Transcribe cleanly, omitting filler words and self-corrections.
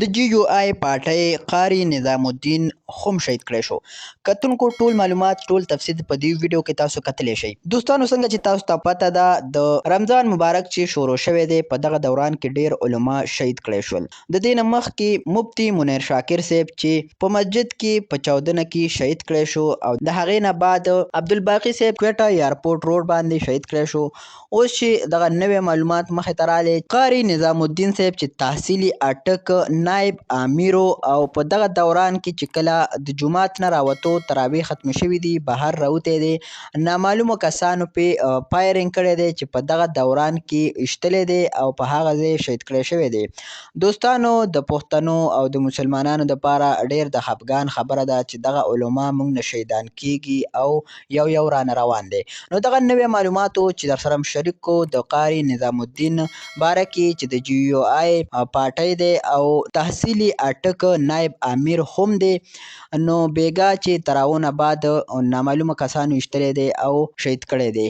د جي یو آی پارټۍ قاري نظام الدین هم شهید کړی شو. کتونکو، ټول معلومات، ټول تفصیل په دې ویډیو کې تاسو کتلی شئ. دوستانو، څنګه چې تاسو ته پته ده، د رمضان مبارک چې شروع شوی دی، په دغه دوران کې ډیر علما شهید کړی شول. د دې نه مخکې مفتي منیر شاکر صاحب چې په مسجد کې په چاودنه کې شهید کړی شو، او د هغې نه بعد عبدالباقي صاحب کوټه ایرپورټ روډ باندې شهید کړی شو. اوس چې دغه نوی معلومات مخې ته راغلی، قاري نظام الدین صاحب چې تحصیلي اټک نایب امیر، او په دغه دوران کې چې کله د جومات نه راوتو، تراویح ختم شوي دي، بهر راوتی دی، نامعلومو کسانو پې فایرینګ کړی دی چې په دغه دوران کې ایشتلی دی او په هغه ځای شهید کړی شوی دی. دوستانو، د پښتنو او د مسلمانانو دپاره ډېر د خفګان خبره ده چې دغه علما موږ نه شهیدان کیږي او یو یو رانه روان دی. نو دغه نوی معلوماتو چې در سره شریک کو د قاري نظام الدین باره کې چې د جي یو آی پارټۍ دی او تحصیلي اټک نایب امیر هم دی، نو بیګا چې تراونه بعد نامعلومه کسانو ایشتلی دی او شهید کړی دی.